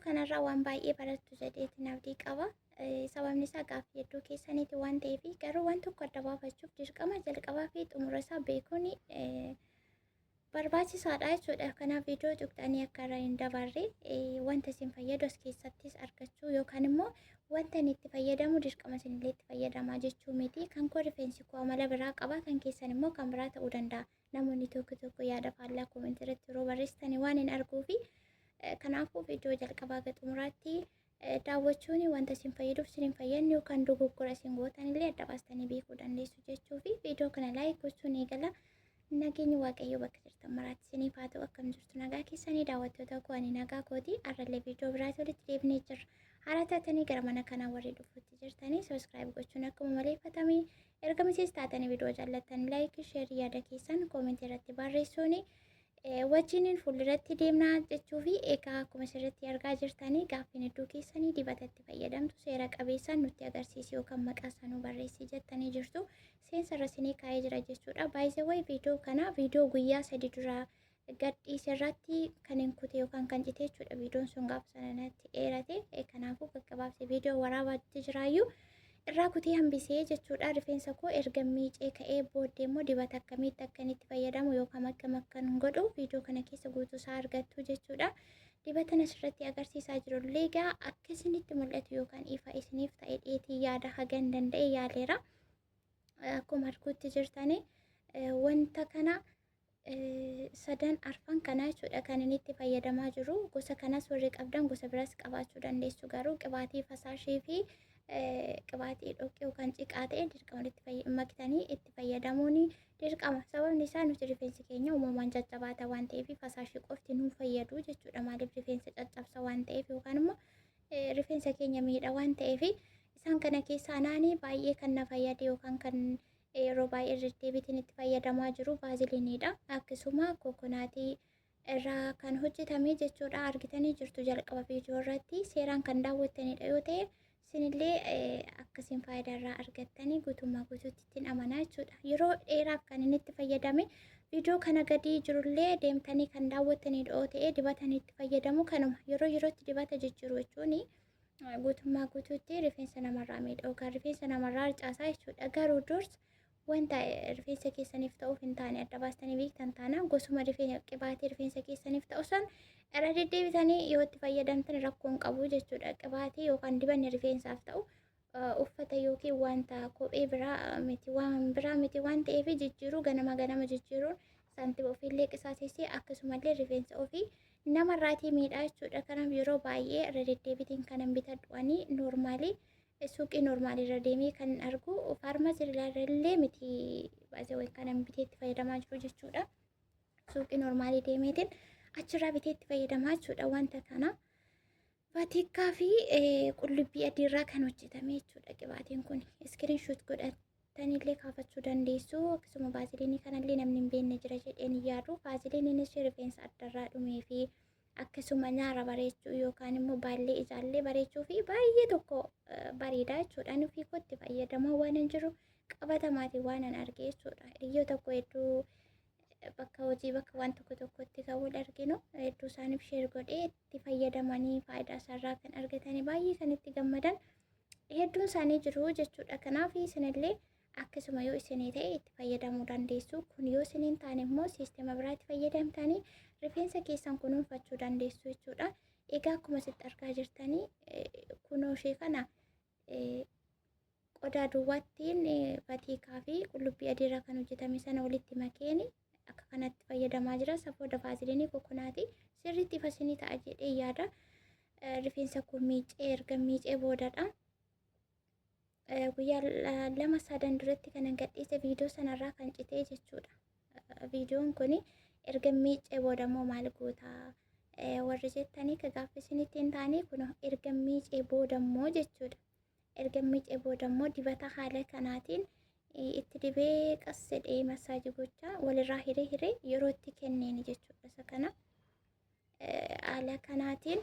kanarraa waan baay'ee barattu jedheetiin abdii qaba. Sababni isaa gaaffii hedduu keessaniiti waan ta'eef garuu waan tokko adda baafachuuf dirqama jalqabaa fi xumura isaa beekuun barbaachisaadha jechuudha. Kanaaf viidiyoo tuqxanii akka irra hin dabarre wanta isin fayyadu as keessattis argachuu yookaan immoo wanta inni itti fayyadamu dirqama isinillee itti fayyadamaa jechuu miti. Kan koo rifeensi koo amala biraa qaba, kan keessan immoo kan biraa ta'uu danda'a. Namoonni tokko tokko yaada faallaa koomentii irratti yeroo barreessitanii waan hin arguufi kanaafuu viidiyoo jalqabaa ga xumuraatti daawwachuun wanta isin fayyaduuf isin hin fayyadne yookaan dogoggora isin gootan illee adda baastanii beekuu dandeessu jechuu fi viidiyoo kana laayik gochuun eegala. Nageenyi Waaqayyoo bakka jirtan maraatti isiniif haa ta'u. Akkam jirtu nagaa keessanii daawwattoota koo? Ani nagaa kooti. Har'allee viidiyoo biraatti walitti deebinee jirra. Haaraa taatanii gara mana kanaa warri dhufuutti jirtanii subscribe gochuun akkuma maleeffatamee erga miseensa taatanii viidiyoo jaallattan like, share, yaada keessan koomentii irratti barreessuun wajjiniin fuulduratti deemnaa jechuu fi egaa akkuma asirratti argaa jirtanii gaaffiin hedduu keessanii dibata itti fayyadamtu seera qabeessaan nutti agarsiisi yookaan maqaa isaa nu barreessi jettanii jirtu. Seensa irra isinii kaa'ee jira jechuudha. Baay'ee wayi viidiyoo kana viidiyoo guyyaa 3 dura gadhiise irratti kan hin kute yookaan kan cite jechuudha. Viidiyoon sun gaafa sana natti dheerate, kanaafuu gaggabaabsee viidiyoo waraabaatti jiraayyuu irraa kutee hambisee jechuudha. Rifeensa koo erga miicee ka'ee booddee immoo dibata akkamiitti akka inni itti fayyadamu yookaan akkam akkan godhu viidiyoo kana keessa guutuu isaa argattu jechuudha. Dibatan asirratti agarsiisaa jiru illee egaa akka isinitti mul'atu yookaan ifa isiniif ta'e dheetii yaada hagan danda'e yaaleera. Akkuma arguutti jirtanii wanta kana sadan arfan kanaa jechuudha kan inni itti fayyadamaa jiru. Gosa kanas warri qabdan gosa biraas qabaachuu dandeessu, garuu qibaatii fasaashii fi qibaatii dhoqqee yookaan ciqaa ta'e dirqama walitti maktanii itti fayyadamuun dirqama. Sababni isaa nuti rifeensi keenya uumamaan caccabaata waan ta'eef fasaashii qofti nu fayyadu jechuudha. Maaliif rifeensa caccabsa waan ta'eef yookaan immoo rifeensa keenya miidha waan ta'eef. Isaan kana keessaa naani baay'ee kan na fayyade yookaan kan yeroo baay'ee deddeebiitiin itti fayyadamaa jiru vaaziliiniidha. Akkasuma kokonaatii irraa kan hojjetame jechuudha. Argitanii jirtu jalqaba viidiyoo irratti seeraan kan daawwattanidha yoo ta'e isinillee akkasiin faayidaa irraa argattanii guutummaa guutuutti ittiin amanaa jechuudha. Yeroo dheeraaf kan inni itti fayyadame viidiyoo kana gadii jirullee deemtanii kan daawwattanidha yoo ta'e dibatanii itti fayyadamu kanuma yeroo yerootti dibata jijjiiru jechuun guutummaa guutuutti rifeensa namarraa miidha yookaan rifeensa namarraa harcaasaa jechuudha. Garuu dursa wanta rifeensa keessaniif ta'uuf hin taane adda baastanii beektan taanaan gosuma qibaatii rifeensa keessaniif ta'u san irra deddeebitanii yoo itti fayyadamtan rakkoo hin qabu jechuudha. Qibaatii yookaan dibanni rifeensaaf ta'u uffata yookiin wanta kophee biraa miti, waan biraa miti waan ta'eef jijjiiruu ganama ganama jijjiiruun saantima ofiillee qisaasessee akkasumallee rifeensa ofii namarraatii miidhaa jechuudha. Kanaaf yeroo baay'ee irra deddeebiitiin kanan bitadhu ani noormaalii suuqii noormaalii irra deemee kan argu, faarmasii irra illee miti baay'ee kanan bitee itti fayyadamaa jiru jechuudha. Suuqii noormaalii deemeetiin achirraa bitee itti fayyadamaa jechuudha wanta kana. Vaatikaa fi qullubbii adiirraa kan hojjetame jechuudha qibaatiin kun. Screenshot godhatanillee kaafachuu dandeessu. Akkasuma vaaziliinii kanallee namni hin beekne jira jedheen hin yaadu. Vaaziliiniinis rifeensa addarraa dhumee fi akkasuma nyaara bareechuu yookaan immoo baallee ijaallee bareechuu fi baay'ee tokko bareedaa jechuudha. Ani ofii kootti fayyadamaa waan hin jiru qabatamaatiin waan an arge jechuudha. Hiriyoota koo hedduu bakka hojii bakka waan tokko tokkotti kan wal arginu hedduu isaaniif share godhee itti fayyadamanii faayidaa isaarraa kan argatanii baay'ee kan itti gammadan hedduun isaanii jiru jechuudha. Kanaaf isinillee akkasuma yoo isinii ta'e itti fayyadamuu dandeessu. Kun yoo isiniin taane immoo siistema biraatti fayyadamtanii rifeensa keessan kunuunfachuu dandeessu jechuudha. Egaa akkuma asitti argaa jirtanii kunoo ishee kana qodaa duwwaattiin fatiikaa fi qullubbii adiirraa kan hojjetame sana walitti makeen akka kanatti fayyadamaa jira. Safooda vaaziliinii kokonaatii sirriitti ifa isinii ta'a jedhee yaada. Rifeensa koo miicee erga miicee boodadha. Guyyaa 2 3 duratti kanan gadhiise viidiyoo sanarraa kan citee jechuudha. Viidiyoon kun erga miicee booda immoo maal gootaa warri jettanii ka gaafa isinitti hin taane, kun erga miicee booda immoo jechuudha. Erga miicee booda immoo dibata haala kanaatiin itti dibee qas jedhee massage gochaa walirraa hiree hiree yeroo itti kenneeni jechuudha. Isa kana haala kanaatiin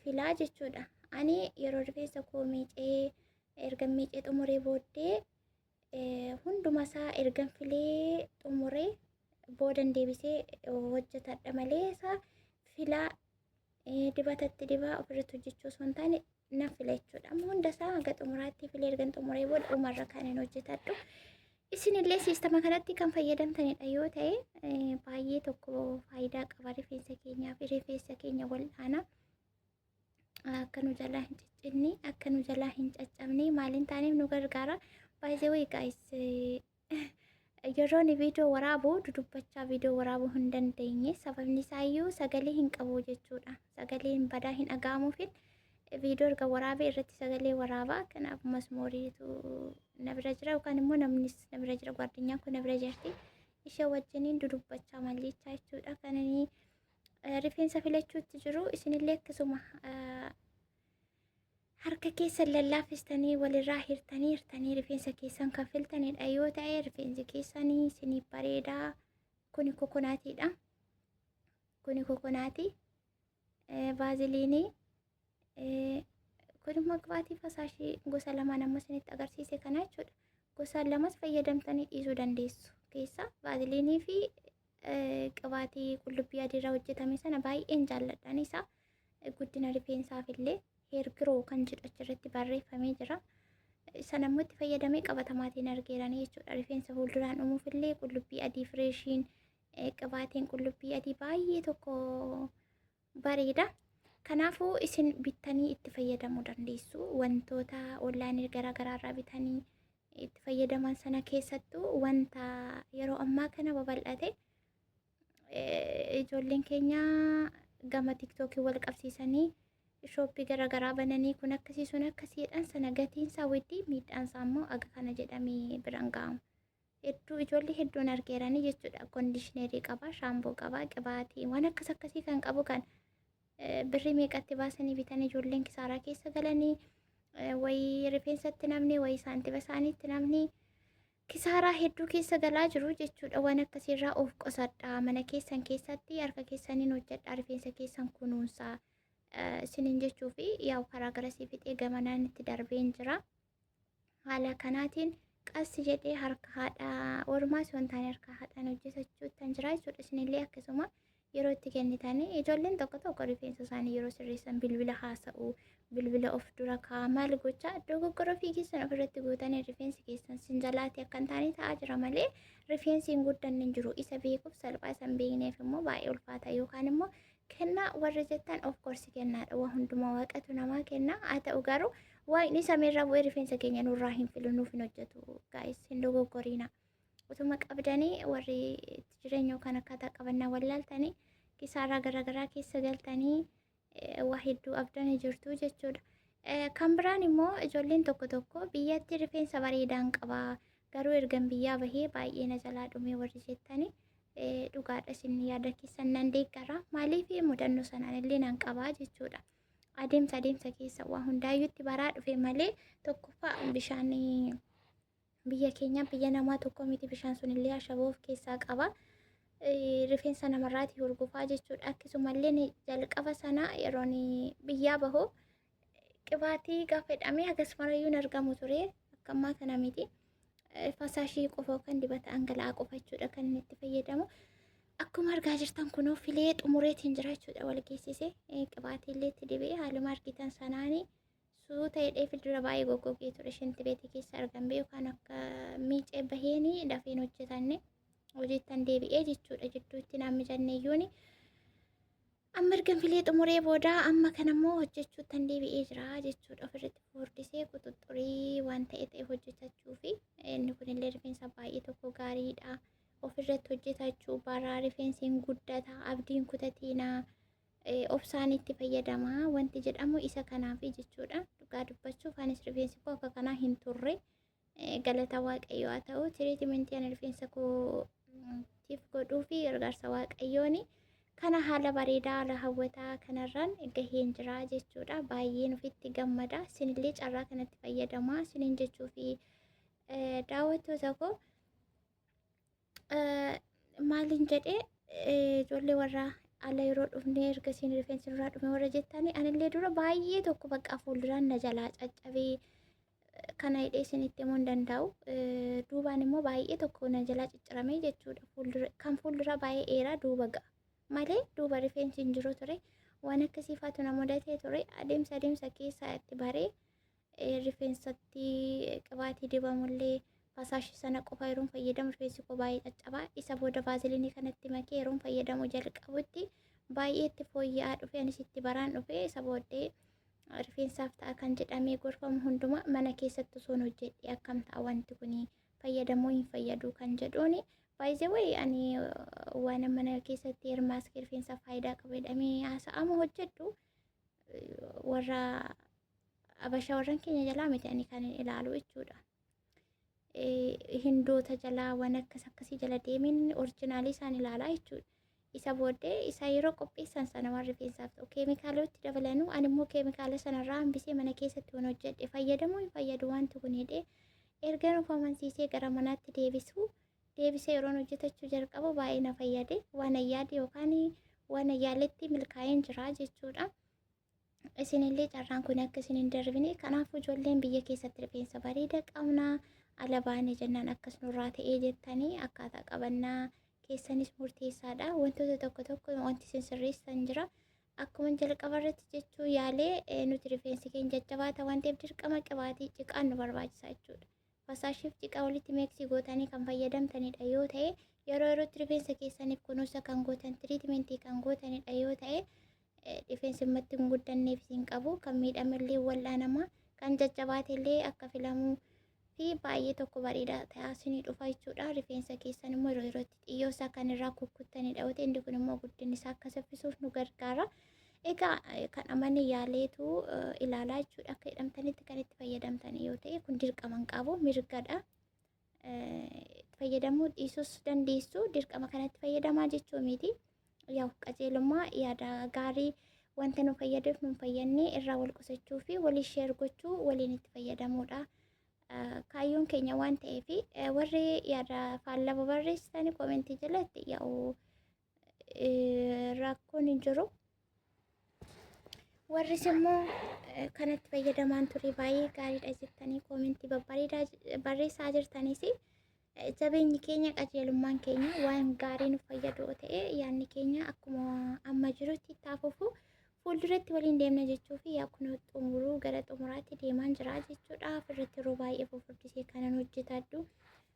filaa jechuudha. Ani yeroo rifeensa koo miicee erga miicee xumuree booddee hunduma isaa erga filee xumuree boodan deebisee hojjetadha malee isaa filaa Dibatatti dibaa ofirratti hojjechuu osoo hin taane nan fila jechuudha. Amma hunda isaa hanga xumuraatti filee ergan xumuree booda dhumarra kan hin hojjetadhu. Isinillee siistama kanatti kan fayyadamtanidha yoo ta'e, baay'ee tokko faayidaa qaba rifeensa keenyaa fi rifeensa keenya wal'aana. Akka nu jalaa hin ciccinne, akka nu jalaa hin caccabne, maaliin taaneef nu gargaara. Baay'ee wayi guys, yeroo inni viidiyoo waraabu dudubbachaa viidiyoo waraabuu hin dandeenye. Sababni isaayyuu sagalee hin qabu jechuudha. Sagaleen badaa hin dhaga'amuufin viidiyoo erga waraabee irratti sagalee waraabaa. Kanaaf masmooriitu na bira jira yookaan immoo namnis na bira jira, gwaardinyaan kun na bira jirti. Ishee wajjiniin dudubbachaa mallichaa jechuudha. Kan inni rifeensa filachuutti jiru, isinillee akkasuma harka keessan lallaaffistanii walirraa hirtanii hirtanii rifeensa keessan kan filtanidha yoo ta'e, rifeensi keessanii isiniif bareedaa. Kuni kokonaatiidha. Kuni kokonaatii. Vaaziliinii. Kun immoo qibaatii fasaashii gosa lamaan amma isinitti agarsiise kana jechuudha. Gosa lamas fayyadamtanii dhiisuu dandeessu. Keessa vaaziliinii fi qibaatii qullubbii adiirraa hojjetame sana baay'een jaalladhaan isaa guddina rifeensaaf illee hair grow kan jedhu achirratti barreeffamee jira. Sana immoo itti fayyadamee qabatamaatiin argeeranii jechuudha. Rifeensa fuulduraan dhumuuf illee qullubbii adii fireeshiin, qibaatiin qullubbii adii baay'ee tokko bareeda. Kanaafuu isin bittanii itti fayyadamuu dandeessu. Wantoota onlaayinii garaagaraa irraa bitanii itti fayyadaman sana keessattuu wanta yeroo ammaa kana babal'ate, ijoolleen keenya gama TikTokii wal qabsiisanii shooppii garaagaraa bananii kun akkasii sun akkasiidhaan sana gatiin isaa weddii, miidhaan isaa immoo aga kana jedhamee biraan ga'amu. Hedduu ijoollee hedduun argeeranii jechuudha. Conditionerii qaba, shampoo qaba, qibaatii waan akkas akkasii kan qabu kan birrii meeqatti baasanii bitanii ijoolleen kisaaraa keessa galanii, wayii rifeensatti namni, wayii saantiba isaaniitti namni kisaaraa hedduu keessa galaa jiru jechuudha. Waan akkasiirraa of qusadhaa. Mana keessan keessatti harka keessaniin hojjedhaa, rifeensa keessan kunuunsaa isiniin jechuu fi yaa'u karaa garasii fixee gamanaan itti darbeen jira. Haala kanaatiin qassi jedhee harka haadha ormaas waan taane harka haadhaan hojjetachuuttan jira jechuudha. Isinillee akkasuma yeroo itti kennitanii, ijoolleen tokko tokko rifeensa isaanii yeroo sirreessan bilbila haasa'u, bilbila of dura kaa'aa maal gochaa dogoggora ofii keessan ofirratti gootanii rifeensi keessan sin jalaatti akka hin taane ta'aa jira malee rifeensi hin guddanne hin jiru. Isa beekuuf salphaa, isa hin beekneef immoo baay'ee ulfaata. Yookaan immoo kennaa warri jettan, of course kennaadha. Waa hundumaa Waaqatu namaa kenna. Haa ta'u garuu Waaqni samiirraa bu'ee rifeensa keenya nurraa hin filu, nuuf hin hojjetu. Guys, hin dogoggoriina. Utuma qabdanii warri itti jireenya yookaan akkaataa qabannaa wallaaltanii kisaaraa garaagaraa keessa galtanii waa hedduu abdanii jirtu jechuudha. Kan biraan immoo ijoolleen tokko tokko biyyatti rifeensa bareedaan qabaa, garuu ergan biyyaa bahee baay'ee na jalaa dhumee warri jettanii, dhugaadha, isin yaada keessan nan deeggara. Maaliif mudannoo sanaan illee nan qabaa jechuudha. Adeemsa adeemsa keessa waa hundaayyuutti baraa dhufe malee, tokkoffaa bishaan biyya keenya biyya namaa tokko miti, bishaan sunillee ashaboo of keessaa qaba. Rifeensa namarraati hurgufaa jechuudha. Akkasumallee jalqaba sana yeroon biyyaa bahu qibaatii gaafa jedhamee hagas marayyuu hin argamu ture. Akka ammaa kana miti. Fasaashii qofa yookaan dibata dhangala'aa qofa jechuudha kan inni itti fayyadamu. Akkuma argaa jirtan kunoo filee xumureetiin jira jechuudha, wal geessise qibaatii illee itti dibee haaluma argitan sanaanii suuta hidhee fuuldura baay'ee goggogee ture. Shinti beetii keessa argamee yookaan akka miicee baheeni dafeen hojjetanne hojiittan deebi'ee jechuudha, jidduutti naan mijanneeyyuuni. Amma ergan filee xumuree booda amma kanammoo hojjechuuttan deebi'ee jira jechuudha. Ofirratti furdisee quxuxurii waan ta'e ta'e hojjetachuu fi inni kunillee rifeensa baay'ee tokko gaariidha. Ofirratti hojjetachuu baraa, rifeensi hin guddata, abdiin kutatiinaa, obsaan itti fayyadamaa wanti jedhamu isa kanaafi jechuudha. Dhugaa dubbachuuf anis rifeensi koo akka kanaa hin turre. Galata Waaqayyoo haa ta'u, treatmentii ani rifeensa kootiif godhuu fi gargaarsa Waaqayyooni kana haala bareedaa, haala hawwataa kanarraan gaheen jira jechuudha. Baay'een ofitti gammada. Isinillee carraa kanatti fayyadamaa isiniin jechuu fi daawwattoota koo, maaliin jedhee, ijoollee warra ala yeroo dhufne ergasiin rifeensi nurraa dhume warra jettanii, anillee dura baay'ee tokko bakka fuulduraan na jalaa caccabee kana hidhee isinitti himuu hin danda'u. Duubaan immoo baay'ee tokko na jalaa cicciramee jechuudha. Fuuldura kan fuuldura baay'ee dheeraa duuba ga'a malee duuba rifeensi hin jiru ture. Waan akkasiifaatu na mudatee ture. Adeemsa adeemsa keessaa itti baree rifeensatti qibaatii dibamullee fasaashii sana qofa yeroon fayyadamu rifeensi koo baay'ee caccabaa. Isa booda vaazilinii kanatti makee yeroon fayyadamu jalqabutti baay'ee itti fooyya'aa dhufe, anis itti baraan dhufe. Isa booddee rifeensaaf ta'a kan jedhamee gorfamu hundumaa mana keessatti osoon hojjedhe akkam ta'a, wanti kun fayyadamuu hin fayyadu kan jedhuuni. Baay'ee ani waan mana keessatti hirmaaskii rifeensaaf faayidaa qabu jedhamee haasa'amu hojjedhu warra abashaa warran keenya jalaa miti ani kan ilaalu jechuudha. Hindoota jalaa waan akkas akkasii jala deemeen original isaan ilaalaa jechuudha. Isa booddee isa yeroo qopheessan sana waan rifeensaaf ta'u keemikaalota dabalanuu, ani immoo keemikaala sanarraa hambisee mana keessatti waan hojjedhe fayyadamuu hin fayyadu wanti kun jedhee erga nuuf amansiisee gara manaatti deebisuu deebisee yeroon hojjetachuu jalqabu baay'ee na fayyade. Waan yaade yookaan waan yaaletti milkaa'een jira jechuudha. Isinillee carraan kun akka isin hin darbine. Kanaafuu ijoolleen biyya keessatti rifeensa bareeda qabnaa, ala baanee jennaan akkas nurraa ta'ee jettanii, akkaataa qabannaa keessanis murteessaadha. Wantoota tokko tokko wanti isin sirreessan jira. Akkuma jalqaba irratti jechuu yaalee, nuti rifeensi keenya jajjabaata waan ta'eef dirqama qibaatii ciqaan nu barbaachisa jechuudha. Fasaashiif ciqaa walitti mix gootanii kan fayyadamtanidha yoo ta'e, yeroo yerootti rifeensa keessaniif kunuunsa kan gootan, treatment kan gootanidha yoo ta'e, rifeensi ummatti hin guddanneef hin qabu, kan miidhamellee wal'aanama, kan jajjabaatellee akka filamuu fi baay'ee tokko bareedaa ta'aa isinii dhufa jechuudha. Rifeensa keessan immoo yeroo yerootti xiyyoo isaa kan irraa kukkuttanidha yoo ta'e, inni kun immoo guddinni isaa akka saffisuuf nu gargaara. Egaa kan amane yaaleetu ilaalaa jechuudha. Akka jedhamtanitti kan itti fayyadamtan yoo ta'e, kun dirqama hin qabu, mirgadha. Fayyadamuu dhiisuus dandeessu, dirqama kanatti fayyadamaa jechuu miti. Yaa'u qajeelummaa yaada gaarii wanta nu fayyaduuf nu fayyadne irraa wal qusachuu fi walii share gochuu, waliin itti fayyadamuudha. Kaayyoon keenya waan ta'eef, warri yaada faallaba barreessitan comment jalatti, yaa'u rakkoon hin jiru. Warris immoo kanatti fayyadamaan ture, baay'ee gaariidha jettanii comment babbareedaa barreessaa jirtanis, jabeenyi keenya, qajeelummaan keenya waan gaarii nu fayyadu ta'e, yaadni keenya akkuma amma jirutti itti hafuufu fuulduratti waliin deemna jechuu fi yaa kun xumuruu gara xumuraatti deemaan jira jechuudha. Ofirratti yeroo baay'ee fufurdisee kanan hojjetadhu.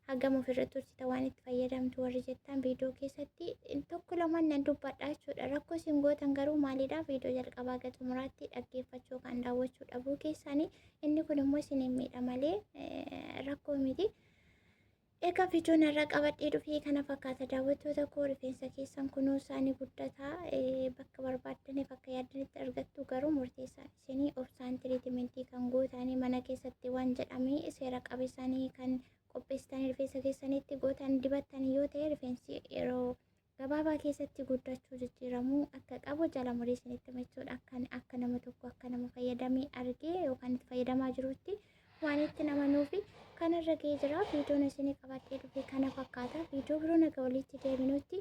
Hagam ofirratti tursita waan itti fayyadamtu warri jettan, viidiyoo keessatti tokko lamaan nan dubbadha jechuudha. Rakkoo isin gootan garuu maalidha? Viidiyoo jalqabaa gara xumuraatti dhaggeeffachuu kan daawwachuu dhabuu keessanii, inni kun immoo isin hin miidha malee rakkoo miti. Egaa viidiyoon irra qabadhee dhufee kana fakkaata, daawwattoota koo. Rifeensa keessan kunuunsaa, ni guddataa, bakka barbaaddaniif akka yaaddanitti argattu. Garuu murteessaan isinii obsaan treatment kan gootanii mana keessatti waan jedhamee seera qabeessanii kan qopheessitanii rifeensa keessanitti gootan dibattanii yoo ta'e, rifeensi yeroo gabaabaa keessatti guddachuu, jijjiiramuu akka qabu jala murii isinitti himachuudha. Akka nama tokko, akka nama fayyadamee argee yookaan itti fayyadamaa jirutti waan itti namanuufi kanarra ga'ee jira. Viidiyoon isinii qabadhee dhufe kana fakkaata. Viidiyoo biroo naga walitti deebinutti,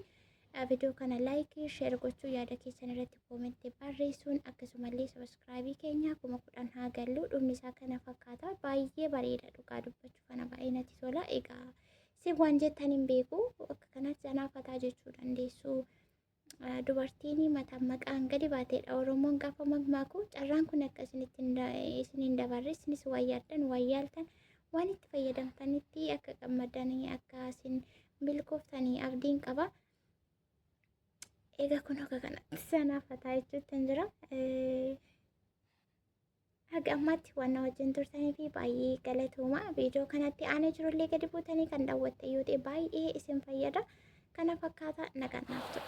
viidiyoo kana like, share gochuu, yaada keessan irratti comment barreessuun, akkasumallee subscribe keenya 10,000 haa gallu. Dhumni isaa kana fakkaata. Baay'ee bareeda, dhugaa dubbachuu kana baay'ee natti tola. Egaa isin waan jettan hin beeku, akka kanatti zanaafataa jechuu dandeessu. Dubartiin mataan maqaan gadi baateedha. Oromoon gaafa makmaaku, carraan kun akka isinitti isin hin dabarre, isinis waan yaaddan, waan yaaltan, waan itti fayyadamtanitti akka gammadanii, akka isin milkooftanii abdiin qaba. Egaa kun akka kanatti zanaafataa jechuutti hin jira. Haga ammaatti waan na wajjin turtanii fi baay'ee galatooma. Viidiyoo kanatti aanee jirullee gadi buutanii kan daawwattan yoo ta'e, baay'ee isin fayyada. Kana fakkaata, nagaan naaf tura.